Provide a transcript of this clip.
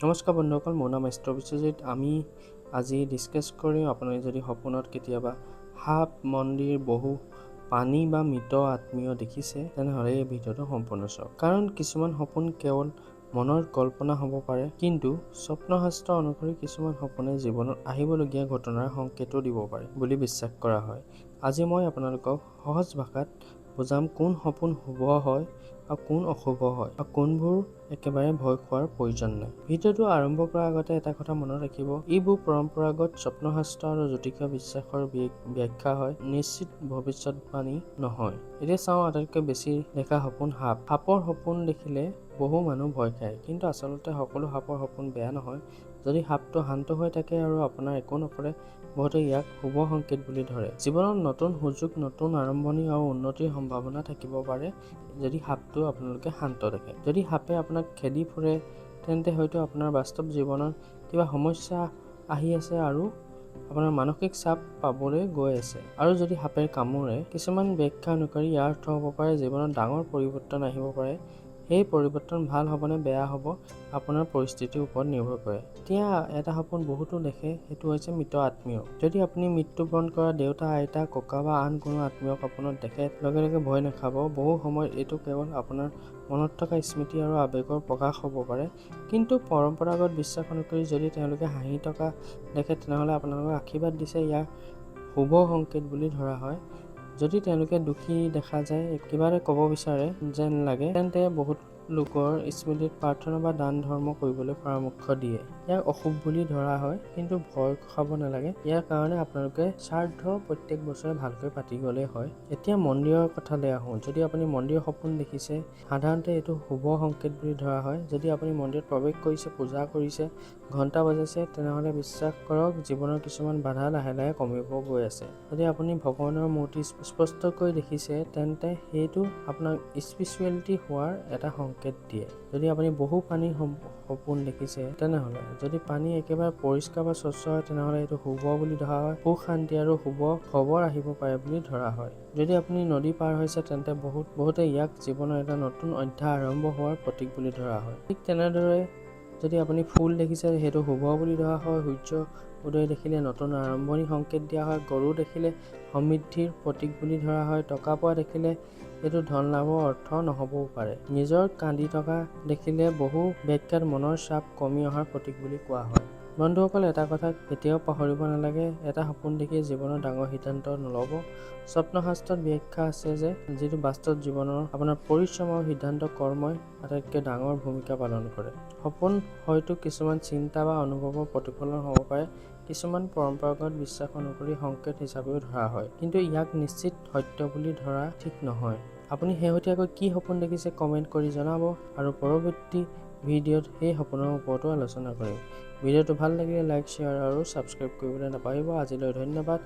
নমস্কাৰ বন্ধুসকল, মোৰ নাম এষ্ট্ৰ বিশ্বজিত। আমি আজি ডিছকাছ কৰিম, আপুনি যদি সপোনত কেতিয়াবা সাপ, মন্দিৰ, বহু পানী বা মৃত আত্মীয় দেখিছে, তেনেহ'লে এই ভিডিঅ'টো সম্পূৰ্ণ চাওক। কাৰণ কিছুমান সপোন কেৱল মনৰ কল্পনা হ'ব পাৰে, কিন্তু স্বপ্নশাস্ত্ৰ অনুসৰি কিছুমান সপোনে জীৱনত আহিবলগীয়া ঘটনাৰ সংকেতো দিব পাৰে বুলি বিশ্বাস কৰা হয়। আজি মই আপোনালোকক সহজ ভাষাত বুজাম কোন সপোন শুভ হয় আৰু কোন অশুভ হয় আৰু কোনবোৰ একেবাৰে ভয় খোৱাৰ প্ৰয়োজন নাই। ভিডিঅ'টো আৰম্ভ কৰাৰ আগতে এটা কথা মনত ৰাখিব, এইবোৰ পৰম্পৰাগত স্বপ্নশাস্ত্ৰ আৰু জ্যোতিষীয় বিশ্বাসৰ ব্যাখ্যা হয়, নিশ্চিত ভৱিষ্যতবাণী নহয়। এতিয়া চাওঁ আটাইতকৈ বেছি দেখা সপোন সাপ। সাপৰ সপোন দেখিলে বহু মানুহ ভয় খায়, কিন্তু আচলতে সকলো সাপৰ সপোন বেয়া নহয়। যদি সাপটো শান্ত হৈ থাকে আৰু আপোনাৰ একো নকৰে, বহুতে ইয়াক শুভ সংকেত বুলি ধৰে। জীৱনত নতুন সুযোগ, নতুন আৰম্ভণি আৰু উন্নতিৰ সম্ভাৱনা থাকিব পাৰে যদি সাপটো আপোনালোকে শান্ত দেখে। যদি সাপে আপোনাক খেদি ফুৰে, তেন্তে হয়তো আপোনাৰ বাস্তৱ জীৱনত কিবা সমস্যা আহি আছে আৰু আপোনাৰ মানসিক চাপ পাবলৈ গৈ আছে। আৰু যদি সাপে কামোৰে, কিছুমান ব্যাখ্যা অনুসৰি ইয়াৰ অৰ্থ হ'ব পাৰে জীৱনত ডাঙৰ পৰিৱৰ্তন আহিব পাৰে। সেই পৰিৱৰ্তন ভাল হ'ব নে বেয়া হ'ব, আপোনাৰ পৰিস্থিতিৰ ওপৰত নিৰ্ভৰ কৰে। এতিয়া এটা সপোন বহুতো দেখে, সেইটো হৈছে মৃত আত্মীয়। যদি আপুনি মৃত্যুবৰণ কৰা দেউতা, আইতা, ককা বা আন কোনো আত্মীয়ক সপোনত দেখে, লগে লগে ভয় নাখাব। বহু সময়ত এইটো কেৱল আপোনাৰ মনত থকা স্মৃতি আৰু আৱেগৰ প্ৰকাশ হ'ব পাৰে। কিন্তু পৰম্পৰাগত বিশ্বাস অনুসৰি যদি তেওঁলোকে হাঁহি থকা দেখে, তেনেহ'লে আপোনালোকক আশীৰ্বাদ দিছে, ইয়াক শুভ সংকেত বুলি ধৰা হয়। যদি তেওঁলোকে দুখী দেখা যায়, কিবা এটা ক'ব বিচাৰে যেন লাগে, তেন্তে বহুত লোকৰ স্মৃতিত প্ৰাৰ্থনা বা দান ধৰ্ম কৰিবলৈ পৰামৰ্শ দিয়ে। ইয়াক অশুভ বুলি ধৰা হয়, কিন্তু ভয় খাব নালাগে। ইয়াৰ কাৰণে আপোনালোকে শ্ৰাদ্ধ প্ৰত্যেক বছৰে ভালকৈ পাতি গ'লেই হয়। এতিয়া মন্দিৰৰ কথালৈ আহোঁ। যদি আপুনি মন্দিৰৰ সপোন দেখিছে, সাধাৰণতে এইটো শুভ সংকেত বুলি ধৰা হয়। যদি আপুনি মন্দিৰত প্ৰৱেশ কৰিছে, পূজা কৰিছে, ঘণ্টা বজাইছে, তেনেহ'লে বিশ্বাস কৰক, জীৱনৰ কিছুমান বাধা লাহে লাহে কমিব গৈ আছে। যদি আপুনি ভগৱানৰ মূৰ্তি স্পষ্টকৈ দেখিছে, তেন্তে সেইটো আপোনাক স্পিৰিচুৱেলিটি হোৱাৰ এটা সংকেত দিয়ে। যদি আপুনি বহু পানীৰ সপোন দেখিছে, তেনেহ'লে যদি পানী একেবাৰে পৰিষ্কাৰ বা স্বচ্ছ হয়, তেনেহ'লে এইটো শুভ বুলি ধৰা হয়। সুখ, শান্তি আৰু শুভ খবৰ আহিব পাৰে বুলি ধৰা হয়। যদি আপুনি নদী পাৰ হৈছে, তেন্তে বহুতে ইয়াক জীৱনৰ এটা নতুন অধ্যায় আৰম্ভ হোৱাৰ প্ৰতীক বুলি ধৰা হয়। ঠিক তেনেদৰে যদি আপুনি ফুল দেখিছে, সেইটো শুভ বুলি ধৰা হয়। সূৰ্য উদয় দেখিলে নতুন আৰম্ভণি সংকেত দিয়া হয়। গৰু দেখিলে সমৃদ্ধিৰ প্ৰতীক বুলি ধৰা হয়। টকা পোৱা দেখিলে এইটো ধন লাভৰ অৰ্থ নহ'বও পাৰে। নিজৰ কান্দি থকা দেখিলে বহু ব্যাখ্যাত মনৰ চাপ কমি অহাৰ প্ৰতীক বুলি কোৱা হয়। বন্ধুসকল, এটা কথা কেতিয়াও পাহৰিব নালাগে, এটা সপোন দেখি জীৱনৰ ডাঙৰ সিদ্ধান্ত নল'ব। স্বপ্নশাস্ত্ৰত ব্যাখ্যা আছে যে যিটো বাস্তৱ জীৱনৰ আপোনাৰ পৰিশ্ৰম আৰু সিদ্ধান্ত, কৰ্মই আটাইতকৈ ডাঙৰ ভূমিকা পালন কৰে। সপোন হয়তো কিছুমান চিন্তা বা অনুভৱৰ প্ৰতিফলন হ'ব পাৰে। কিছুমান পৰম্পৰাগত বিশ্বাস অনুসৰি সংকেত হিচাপেও ধৰা হয়, কিন্তু ইয়াক নিশ্চিত সত্য বুলি ধৰা ঠিক নহয়। আপুনি শেহতীয়াকৈ কি সপোন দেখিছে, কমেণ্ট কৰি জনাব আৰু পৰৱৰ্তী ভিডিঅ'ত সেই সপোনৰ ওপৰতো আলোচনা কৰিম। ভিডিঅ'টো ভাল লাগিলে লাইক, শ্বেয়াৰ আৰু ছাবস্ক্ৰাইব কৰিবলৈ নাপাহৰিব। আজিলৈ ধন্যবাদ।